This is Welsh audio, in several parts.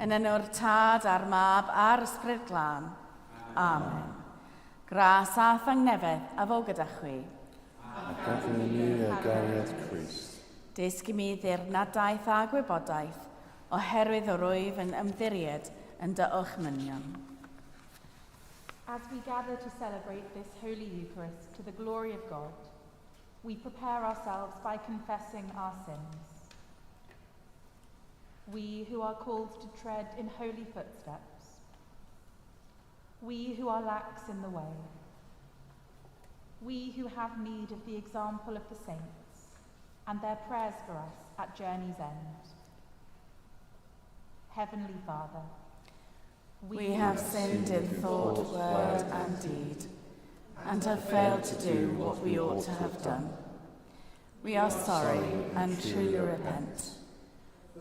Yn enw'r Tad a'r Mab a'r Ysbryd Glân. Amen. Gras a thangnefedd a fo gyda chwi. Ac â ni a gariad Crist. Dysg i mi ddirnadaeth a gwybodaeth, oherwydd yr wyf yn ymddiried yn dy orchmynion. As we gather to celebrate this Holy Eucharist to the glory of God, we prepare ourselves by confessing our sins. We who are called to tread in holy footsteps, we who are lax in the way, we who have need of the example of the saints and their prayers for us at journey's end. Heavenly Father, We have sinned in thought, word, and deed, and have failed to do what we ought to have done. We are sorry and truly repent.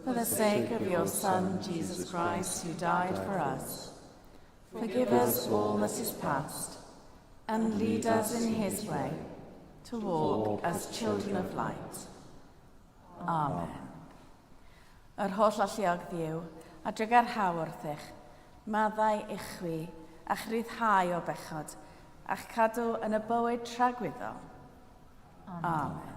For the sake of your Son, Jesus Christ, who died for us, forgive us all that is past, and lead us in his way to walk as children of light. Amen. Yr holl alluog Dduw, a drugarhau wrthych, maddau i chwi, a'ch rhyddhau o bechod, a'ch cadw yn y bywyd tragwyddol. Amen. Amen.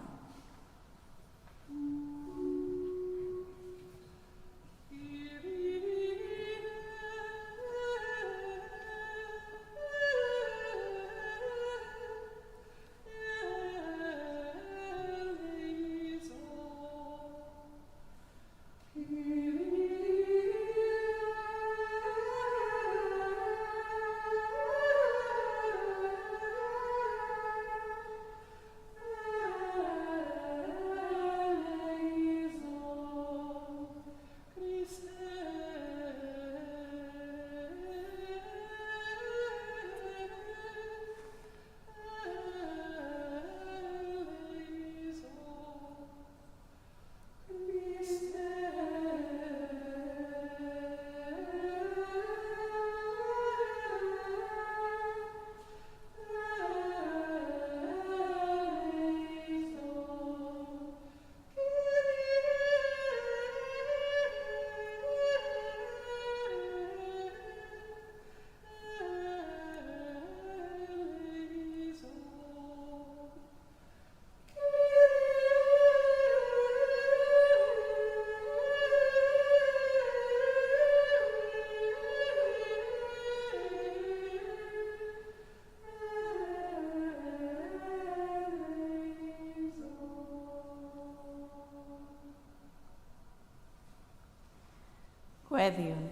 Gweddiwn.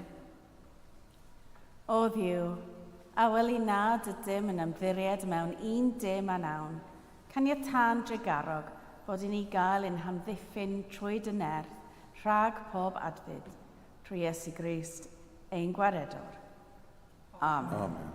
O Dduw, a weli nad ydym yn ymddiried mewn un dim a wnawn, caniatâ'n drugarog fod i ni gael ein hamddiffyn trwy dy nerth rhag pob adfyd, trwy Iesu Grist, ein Gwaredwr. Amen. Amen.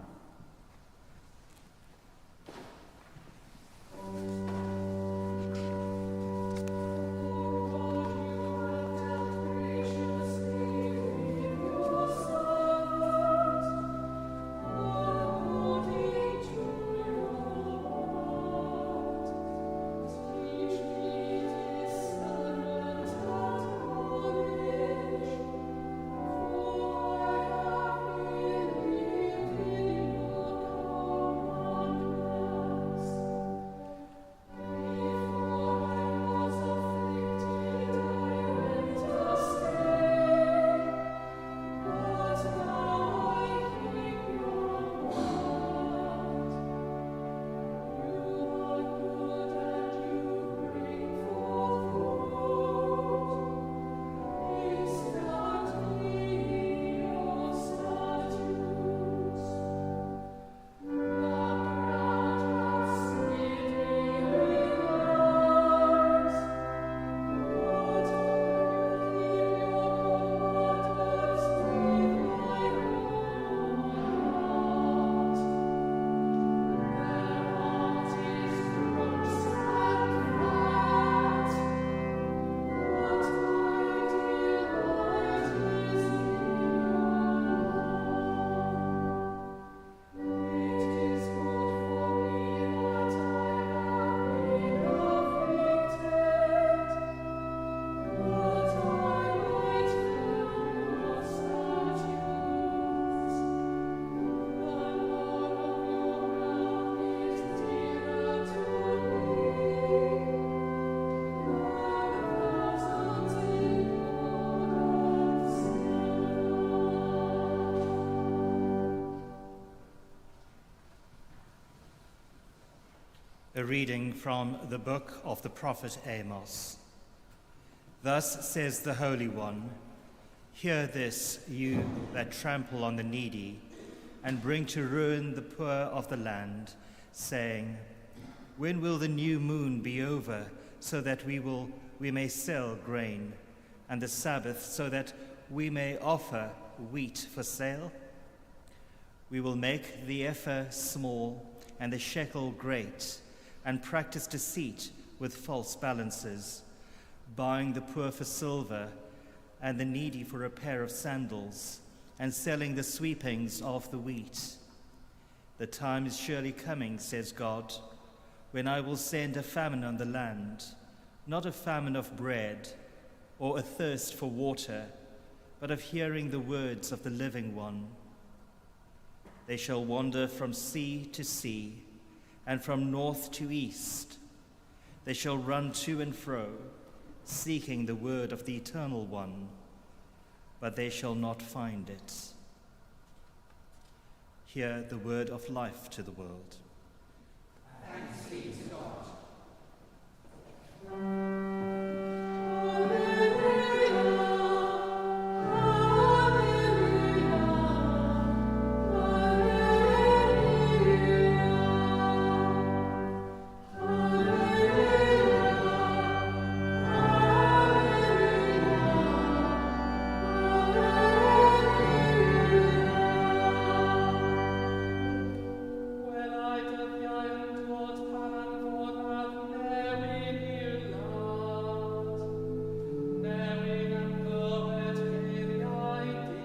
A reading from the book of the prophet Amos. Thus says the Holy One Hear this, you that trample on the needy, and bring to ruin the poor of the land, saying, When will the new moon be over, so that we, will, we may sell grain, and the Sabbath, so that we may offer wheat for sale? We will make the ephah small and the shekel great, and practice deceit with false balances, buying the poor for silver and the needy for a pair of sandals, and selling the sweepings of the wheat. The time is surely coming, says God, when I will send a famine on the land, not a famine of bread or a thirst for water, but of hearing the words of the living one. They shall wander from sea to sea and from north to east. They shall run to and fro, seeking the word of the Eternal One, but they shall not find it. Hear the word of life to the world. Thanks be to God. Welai dyddiau yn dod pan anfonaf newyn i'r wlad, newyn am glywed geiriau dyn.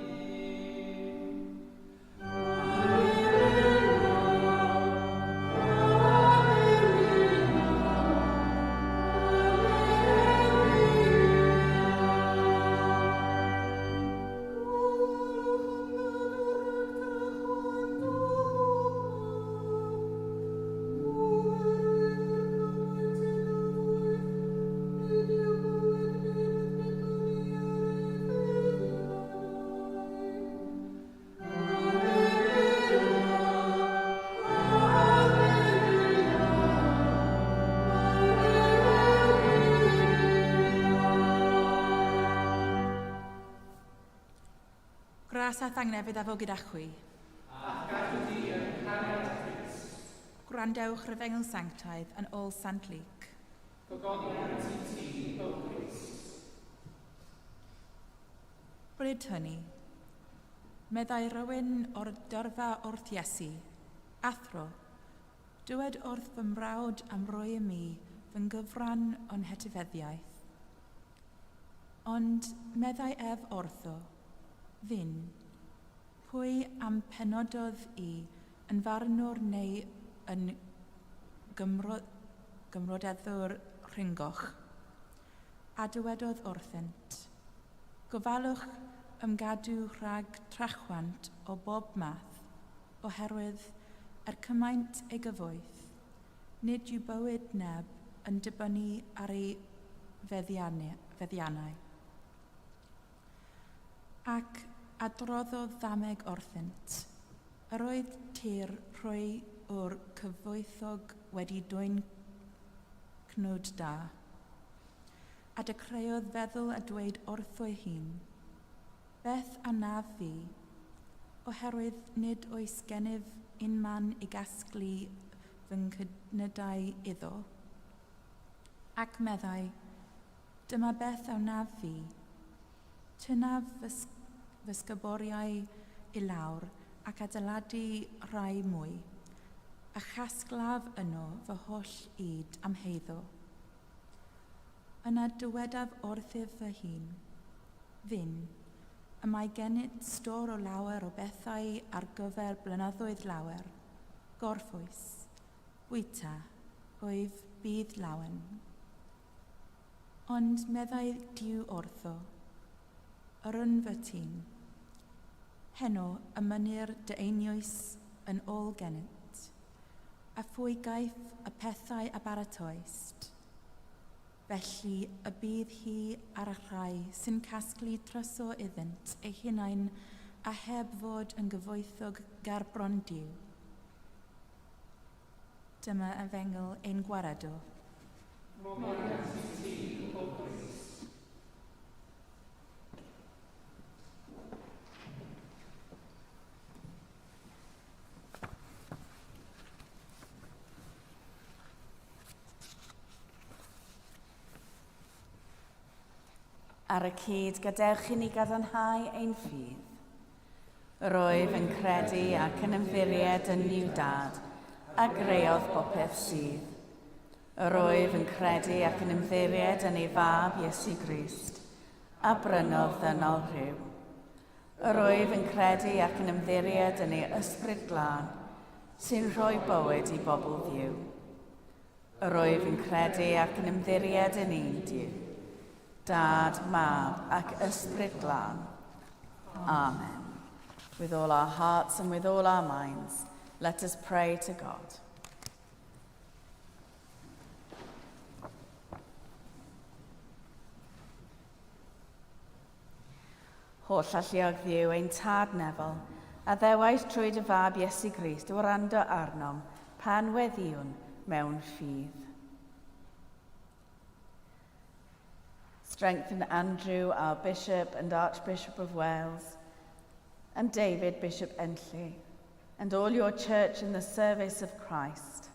Gras a thangnefedd a fo gyda chwi. Gwrandewch yr Efengyl Sanctaidd yn ôl Sant Luc. Gogoniant i ti, O Grist. Bryd hynny, meddai rywun o'r dyrfa wrth Iesu, Athro, dywed wrth fy mrawd am roi i mi fy nghyfran o'n hetifeddiaeth. Ond meddai ef wrtho, Ddyn, pwy am penododd i yn farnwr neu yn gymro, gymrodeddwr rhyngoch? A dywedodd wrthynt, Gofalwch ymgadw rhag trachwant o bob math, oherwydd er cymaint ei gyfoeth, nid yw bywyd neb yn dibynnu ar ei feddiannau. Ac adroddodd ddameg wrthynt, yr oedd tir rhoi o'r cyfoethog wedi dwyn cnwd da. A dechreuodd feddwl a dweud wrtho'i hun, Beth a wnaf fi, oherwydd nid oes gennyf unman i gasglu fy nghydnydau iddo? Ac meddai, Dyma beth a wnaf fi. Tynnaf fy, fy sgyboriau i lawr ac adeiladu rhai mwy, a chasglaf yno fy holl ŷd am heiddo. Yna dywedaf wrthyf fy hun, Fyn, y mae gennyt stôr o lawer o bethau ar gyfer blynyddoedd lawer, gorffwys, bwyta, wyf, bydd lawen. Ond meddai Duw wrtho, Yr un fy tîn. Heno y mynir dy einioes yn ôl gennyt, a phwy gaiff y pethau a baratoist? Felly y bydd hi ar y rhai sy'n casglu trysor iddynt eu hunain a heb fod yn gyfoethog ger bron Duw. Dyma efengyl ein gwaredwr. Moliant i ti, O Grist. Ar y cyd, gadewch i ni gadarnhau ein ffydd. Yr oedd yn credu ac yn ymddiried yn Nuw Dad, a greodd bopeth sydd. Yr oedd yn credu ac yn ymddiried yn ei fab Iesu Grist, a brynodd ddynol rhyw. Yr oedd yn credu ac yn ymddiried yn ei ysbryd glân, sy'n rhoi bywyd i bobl Dduw. Yr wyf yn credu ac yn ymddiried yn un Duw, Dad, Mab ac Ysbryd Glân. Amen. With all our hearts and with all our minds, let us pray to God. Holl alluog Dduw, ein Tad nefol, a ddewais trwy dy Fab Iesu Grist wrando arnom pan weddïwn mewn ffydd. Strengthen Andrew, our Bishop and Archbishop of Wales, and David, Bishop Enlli, and all your church in the service of Christ.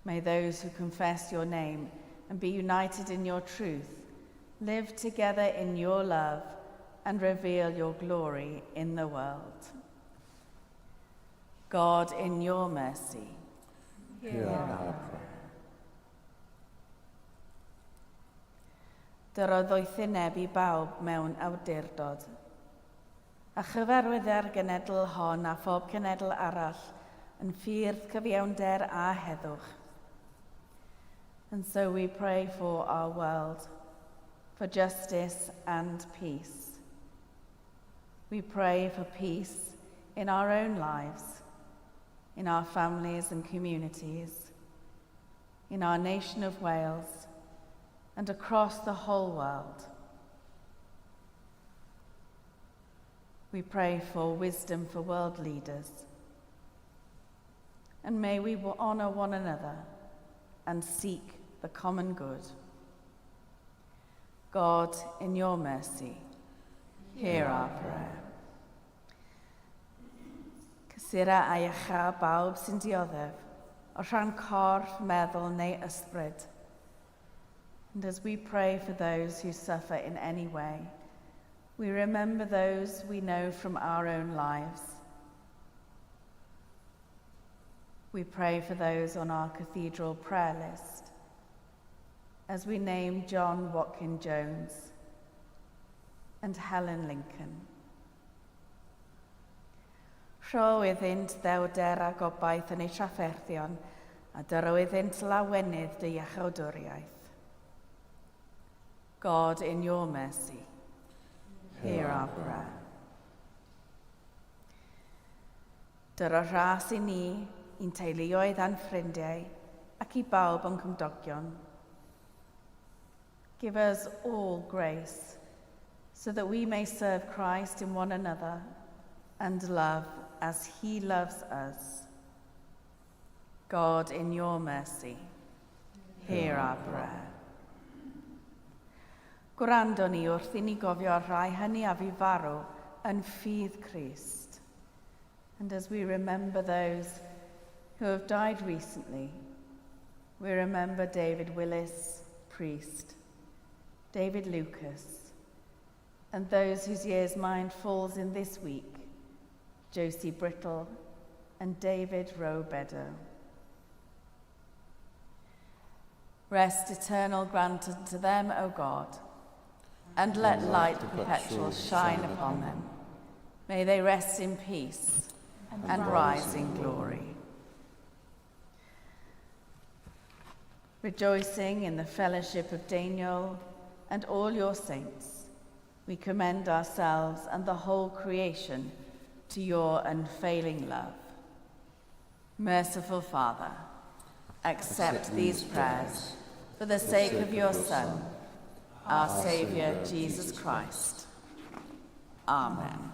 May those who confess your name and be united in your truth live together in your love and reveal your glory in the world. God, in your mercy, hear our prayer. Dyro ddoethineb i bawb mewn awdurdod, a chyfarwydda'r genedl hon a phob cenedl arall yn ffyrdd cyfiawnder a heddwch. And so we pray for our world, for justice and peace. We pray for peace in our own lives, in our families and communities, in our nation of Wales, and across the whole world. We pray for wisdom for world leaders. And may we honour one another and seek the common good. God, in your mercy, hear our prayer. Cysura a iachâ bawb sy'n dioddef, o rhan corff, meddwl neu ysbryd. And as we pray for those who suffer in any way, we remember those we know from our own lives. We pray for those on our cathedral prayer list as we name John Watkin Jones and Helen Lincoln. Rho iddynt ddewder a gobaith yn eu trafferthion, a dyro iddynt lawenydd dy iachawdwriaeth. God, in your mercy, hear our prayer. Dyro rhas i ni, i'n teuluoedd a'n ffrindiau, ac i bawb o'n cymdogion. Give us all grace, so that we may serve Christ in one another and love as he loves us. God, in your mercy, hear our prayer. Gwrando ni wrth i ni gofio'r rhai hynny a fu farw yn ffydd Crist. And as we remember those who have died recently, we remember David Willis, priest, David Lucas, and those whose year's mind falls in this week, Josie Brittle and David Rowe Beddoe. Rest eternal grant unto them, O God, and let light perpetual shine upon them. May they rest in peace and rise in glory. Rejoicing in the fellowship of Daniel and all your saints, we commend ourselves and the whole creation to your unfailing love. Merciful Father, accept these prayers for the sake of your Son, our Saviour, Jesus Christ. Amen.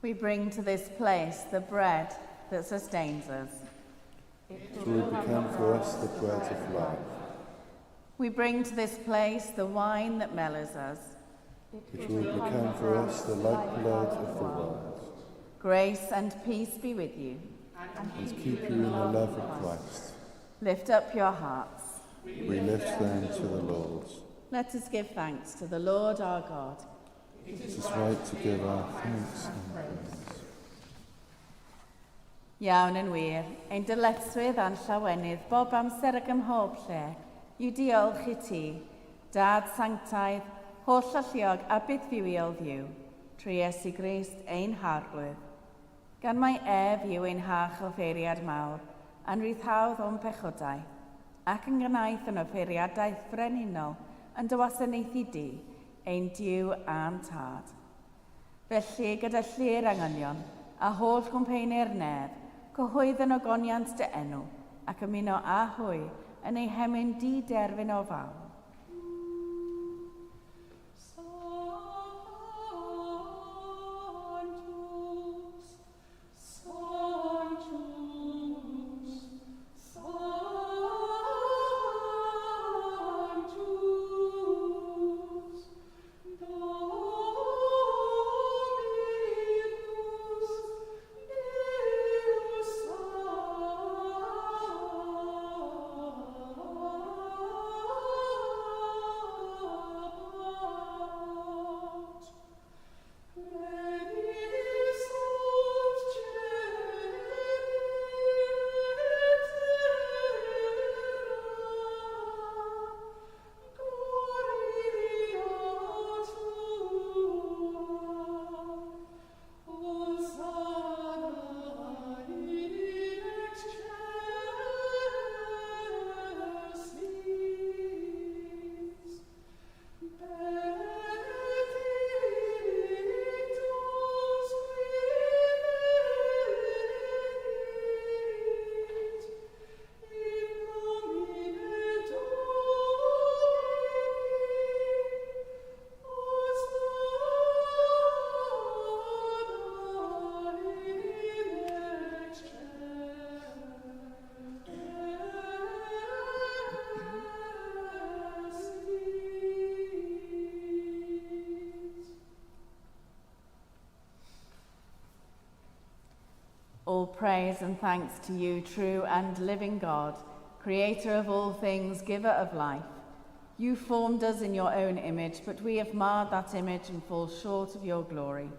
We bring to this place the bread that sustains us. It will become for us the bread of life. We bring to this place the wine that mellows us. It will become for us the lifeblood of the world. Grace and peace be with you. And keep you in the love of Christ. Lift up your hearts. We lift them to the Lord. Let us give thanks to the Lord our God. It is right to give our thanks and praise. Iawn yn wir, ein dyletswydd a'n llawenydd bob amser ac ym mhob lle, yw diolch i ti, Dad sanctaidd, holl alluog a bythfywiol Dduw, trwy Iesu Grist ein harglwydd. Gan mai ef yw ein hach-offeiriad mawr, a'n rhyddhaodd o'n pechodau, ac yn gwnaeth yn offeiriadaeth frenhinol yn dy wasanaethu di, ein Duw a'n Tad. Felly, gyda llu'r angylion, a holl gwmpeini'r nef, cyhoeddwn ogoniant dy enw, ac ymuno â hwy yn eu hemyn di-derfyn o fawl. Sanctus, Sanctus, Sanctus, Dominus Deus Sabaoth. Pleni sunt celi et terra, gloria tua, Hosanna in excelsis. Benedictus qui venit in nomine Domini, Hosanna in excelsis. All praise and thanks to you, true and living God, creator of all things, giver of life. You formed us in your own image, but we have marred that image and fall short of your glory.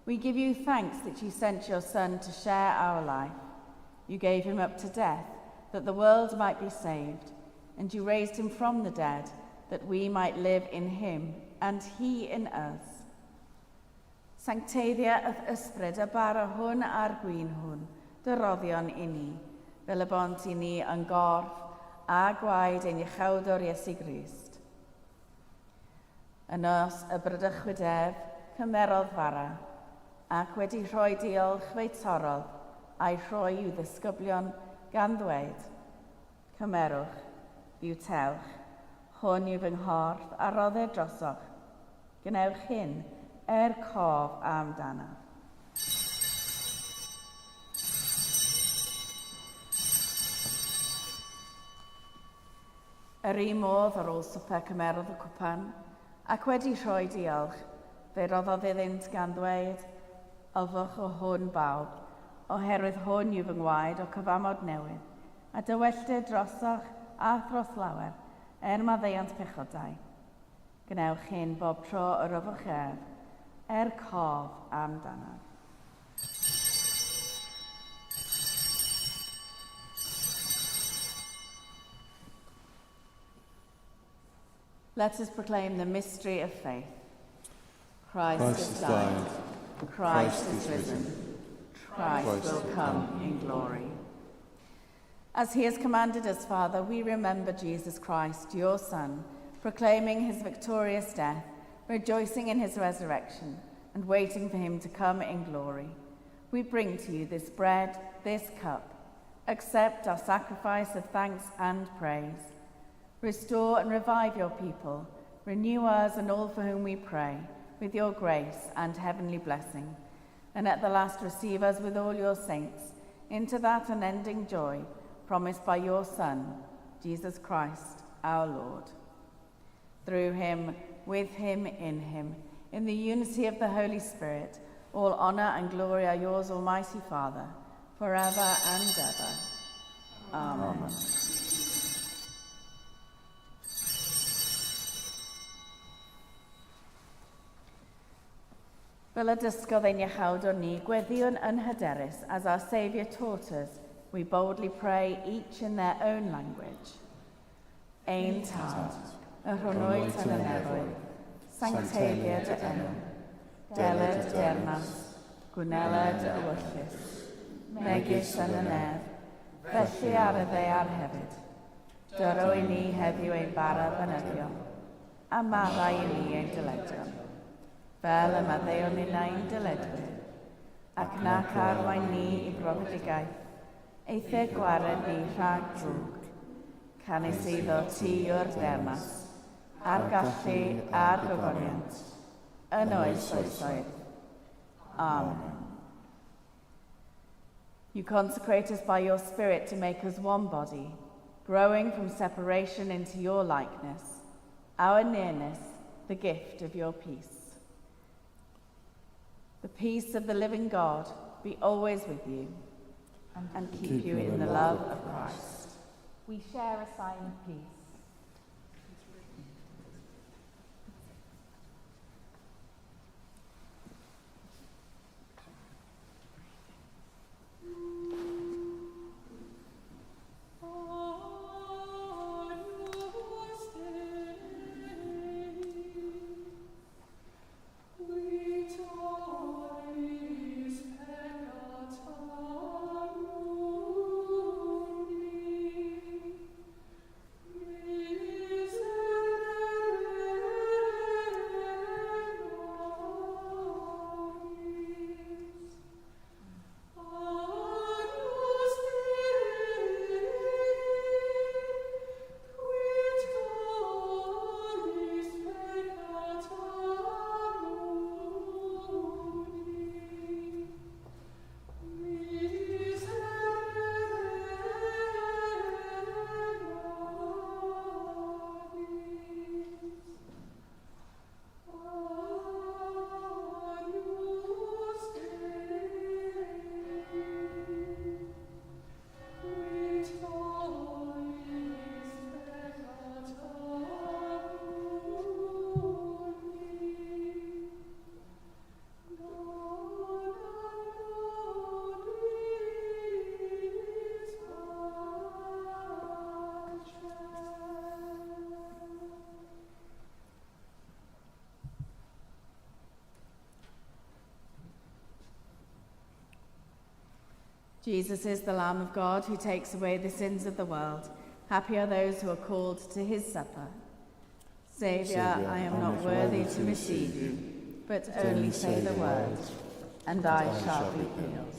We give you thanks that you sent your Son to share our life. You gave him up to death, that the world might be saved, and you raised him from the dead, that we might live in him and he in us. Sancteiddia yr ysbryd y bara hwn a'r gwin hwn, dy roddion i ni, fel y bont i ni yn gorff a gwaed ein Iachawdwr Iesu Grist. Y nos y bradychwyd ef, cymerodd fara, ac wedi rhoi diolch fe'i torrodd, a'i rhoi i'w ddisgyblion gan ddweud, Cymerwch, bwytewch, hwn yw fy nghorff a roddir drosoch. Gwnewch hyn er cof amdanaf. Yr un modd ar ôl swper cymerodd y cwpan, ac wedi rhoi diolch, fe roddodd iddynt gan ddweud, Yfwch o hwn bawb, oherwydd hwn yw fy ngwaed o cyfamod newydd, a dywelltir drosoch a thros lawer, er maddeuant pechodau. Gwnewch hyn bob tro yr yfwch ef, er cof amdanaf. Let us proclaim the mystery of faith. Christ, Christ has has died. died. Christ is risen. Christ Christ will will come in glory. As he has commanded us, Father, we remember Jesus Christ, your Son, proclaiming his victorious death, rejoicing in his resurrection, and waiting for him to come in glory. We bring to you this bread, this cup. Accept our sacrifice of thanks and praise. Restore and revive your people. Renew us and all for whom we pray with your grace and heavenly blessing. And at the last receive us with all your saints into that unending joy promised by your Son, Jesus Christ, our Lord. Through him, with him, in him, in the unity of the Holy Spirit, all honour and glory are yours, Almighty Father, forever and ever. Amen. Amen. Fel y dysgodd ein iachawdwr ni, gweddïwn yn hyderus, as our Saviour taught us, we boldly pray each in their own language. Ein Tad, yr hwn wyt yn y nefoedd, sancteiddia dy enw, deled dy deyrnas, gwneled dy ewyllys, megis yn y nef, felly ar y ddaear hefyd. Dyro i ni heddiw ein bara bynyddion, a maddau i ni ein dyledion, fel y maddeuwn ninnau ein dyledwyr, ac nac arwain ni i brofedigaeth, eithr gwared ni rhag drwg. Canys eiddo ti yw'r deyrnas, a'r gallu a'r gogoniant, yn oes oesoedd. Amen. You consecrate us by your Spirit to make us one body, growing from separation into your likeness, our nearness, the gift of your peace. The peace of the living God be always with you and keep you in the love of Christ. We share a sign of peace. Agnus Dei, qui tollis peccata mundi, miserere nobis. Agnus Dei, qui tollis peccata mundi, miserere nobis. Agnus Dei, qui tollis peccata mundi, dona nobis pacem. Jesus is the Lamb of God who takes away the sins of the world. Happy are those who are called to his supper. Saviour, I am not worthy to receive you, but only say the word, and I shall be healed. Agnus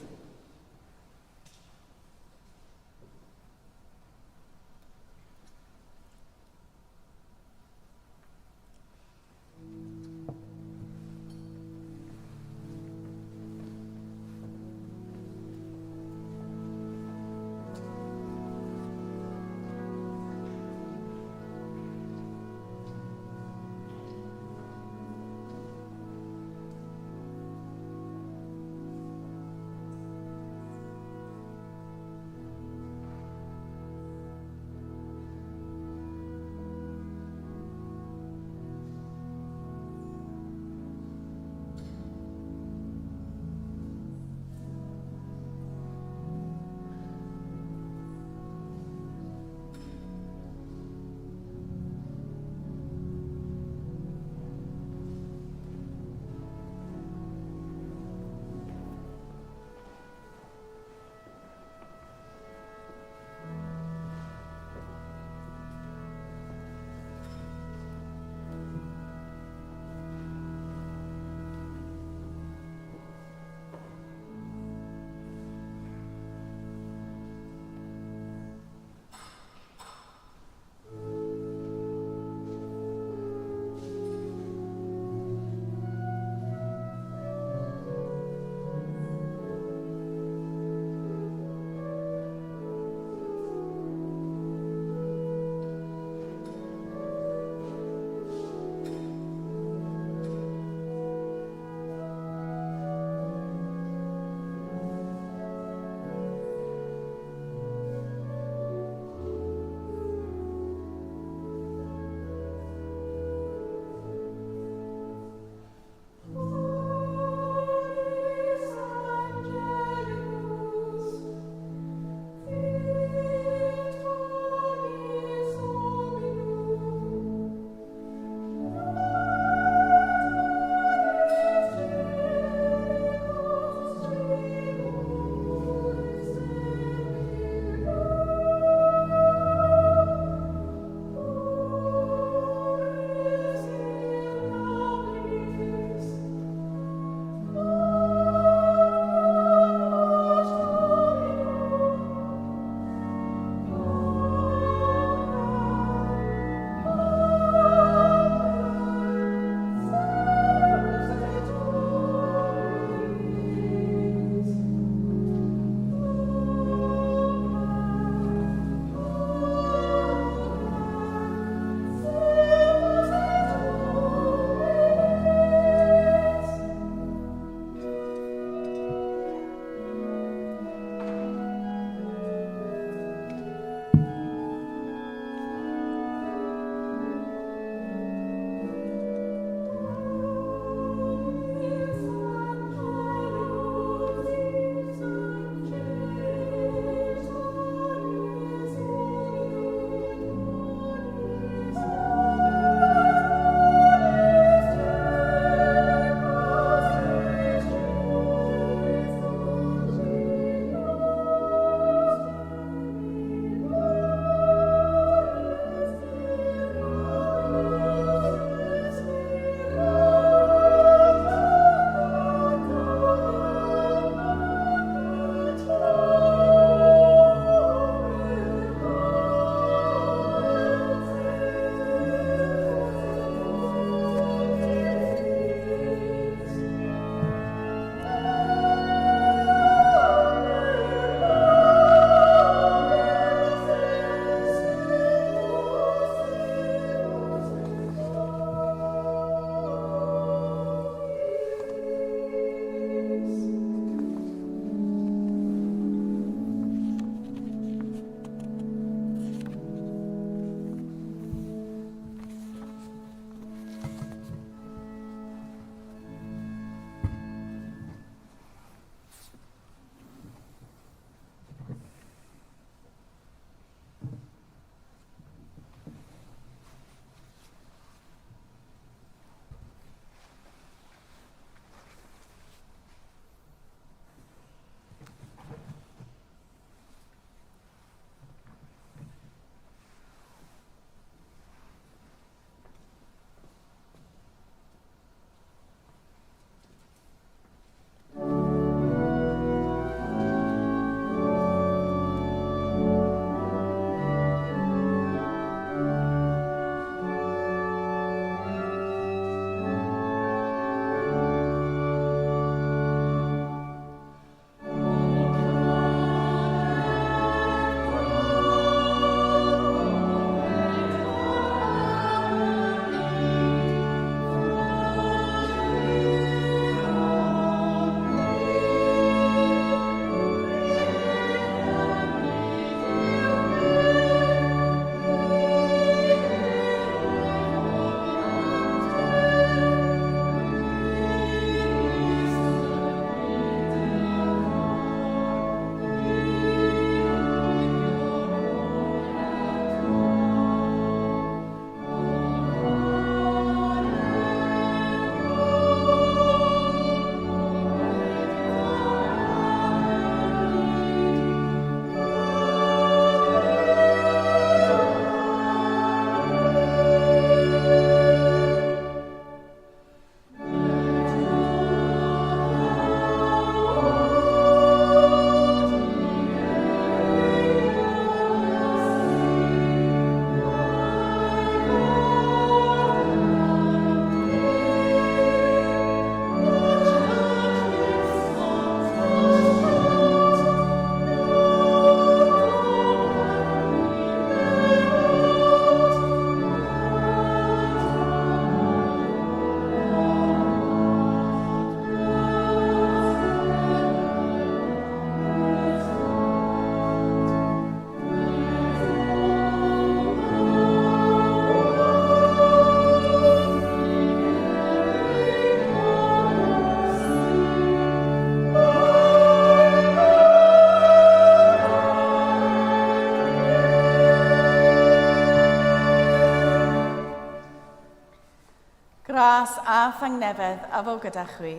thangnefedd a fo gyda chwi.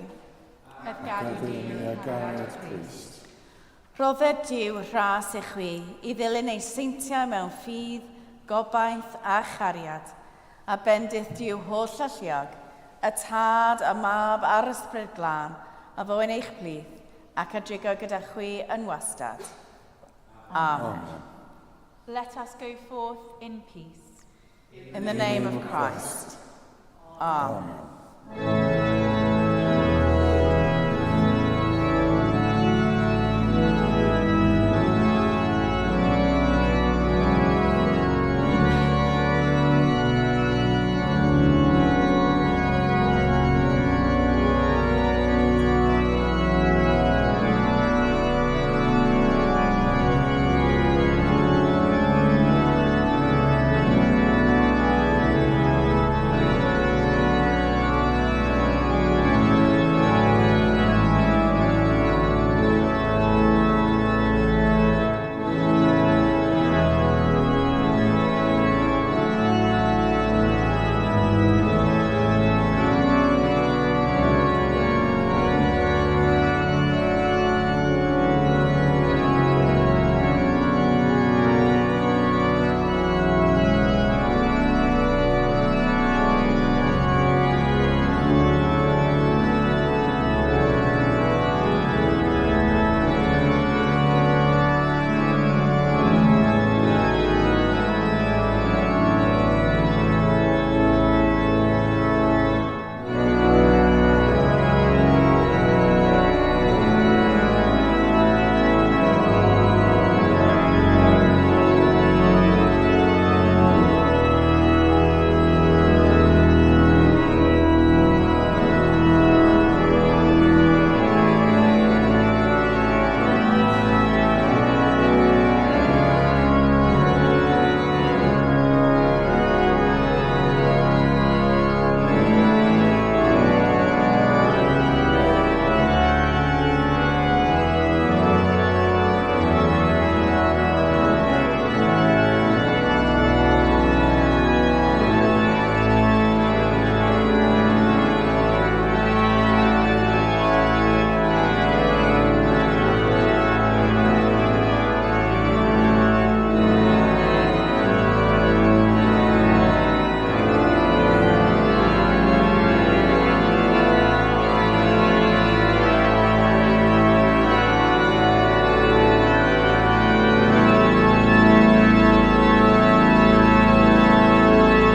Ef gadw Gadw ni ni a gariad Crist. Rhodded Duw rhas i chwi i ddilyn ei seintiau mewn ffydd, gobaith a chariad, a bendith Duw holl alluog, y Tad, y Mab a'r Ysbryd Glân, a fo yn eich plith, ac a drigo gyda chwi yn wastad. Amen. Amen. Let us go forth in peace. In the name of Christ. Amen. Amen.